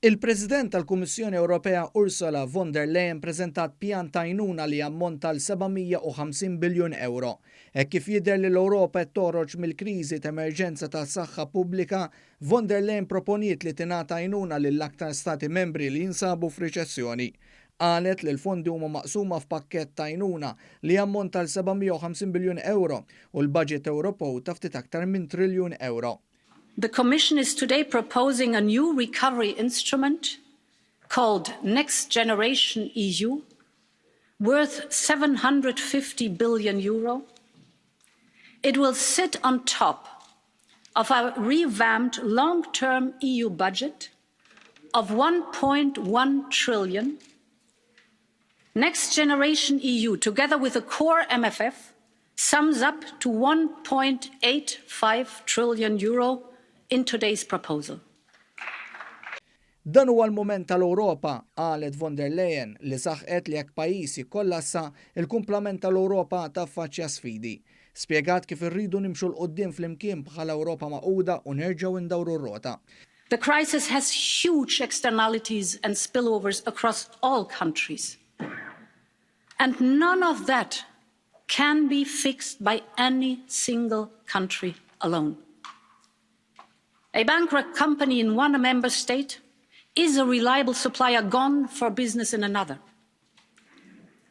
Il-President tal-Kummissjoni Ewropea Ursula von der Leyen preżentat pjan ta' għajnuna li jammonta għal 750 biljun ewro. Hekk kif jidher li l-Ewropa qed toħroġ mill-kriżi t'emerġenza ta' saħħa pubblika, von der Leyen proponiet li tingħata għajnuna lill-aktar stati membri li jinsabu f'riċessjoni. Qalet li l-fondi huma maqsuma f'pakkett ta' għajnuna li jammonta għal 750 biljun ewro u l-baġit Ewropew ta' ftit aktar minn triljun ewro. The Commission is today proposing a new recovery instrument called Next Generation EU, worth 750 billion euro. It will sit on top of our revamped long-term EU budget of 1.1 trillion. Next Generation EU, together with the core MFF, sums up to 1.85 trillion euro in today's proposal. Dan huwa l-mument tal-Ewropa, qalet von der Leyen, li saħqet li jekk pajjiż jikkollassa, il-kumplament tal-Ewropa taffaċċja sfidi. Spjegat kif irridu nimxu 'l quddiem flimkien bħala Ewropa magħquda u nerġgħu ndawru r-rota. The crisis has huge externalities and spillovers across all countries. And none of that can be fixed by any single country alone. A bankrupt company in one member state is a reliable supplier gone for business in another.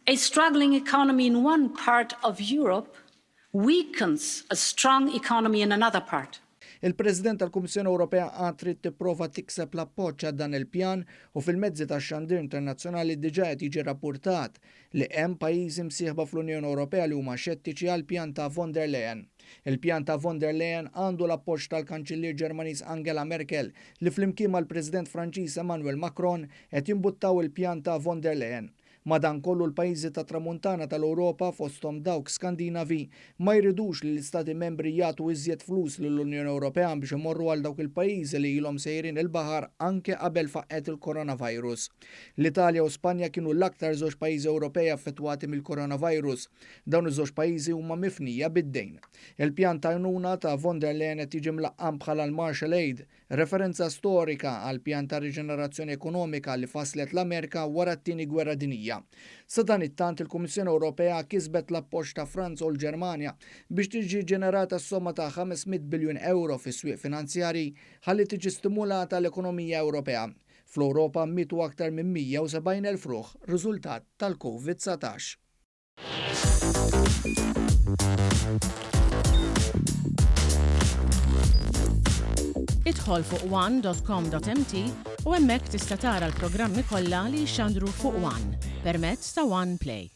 A struggling economy in one part of Europe weakens a strong economy in another part. Il-President tal-Kummissjoni Ewropea għad trid tipprova tikseb l-appoġġ għal dan il-pjan u fil-mezzi tax-xandir internazzjonali diġà qed jiġi rappurtat li hemm pajjiżi msieħba fl-Unjoni Ewropea li huma xettiċi għall-pjan ta' von der Leyen. Il-pjan ta' von der Leyen għandu l-appoġġ tal-Kanċillier Ġermaniż Angela Merkel li flimkien mal-President Franċiż Emmanuel Macron qed jimbuttaw il-pjan ta' von der Leyen. Madankollu l-pajjiżi tat-Tramuntana tal-Ewropa, fosthom dawk Skandinavi, ma jridux li l-Istati Membri jagħtu iżjed flus lill-Unjoni Ewropea biex imorru għal dawk il-pajjiżi li ilhom sejrin il-baħar anke qabel faqqgħet il-coronavirus. L-Italja u Spanja kienu l-aktar żewġ pajjiżi Ewropej affettwati mill-coronavirus. Dawn iż-żewġ pajjiżi huma mifnija bid-dejn. Il-pjan ta' għajnuna ta' von der Leyen qed jiġi mlaqqam bħala l-Marshall Aid, Referenza storika għall-pjan ta' riġenerazzjoni ekonomika li fasslet l-Amerika wara t-Tieni Gwerra Dinjija. Sadanittant, il-Kummissjoni Ewropea kisbet l-appoġġ ta' Franza u l-Ġermanja biex tiġi ġenerata s-somma ta' 500 biljun ewro fis-swieq finanzjarji ħalli tiġi stimulata l-ekonomija Ewropea. Fl-Ewropa mietu aktar minn 170,000 ruħ riżultat tal-Covid 19. Idħol fuq one.com.mt u hemmhekk tista' tara l-programmi kollha li jixxandru fuq One permezz ta' One Play.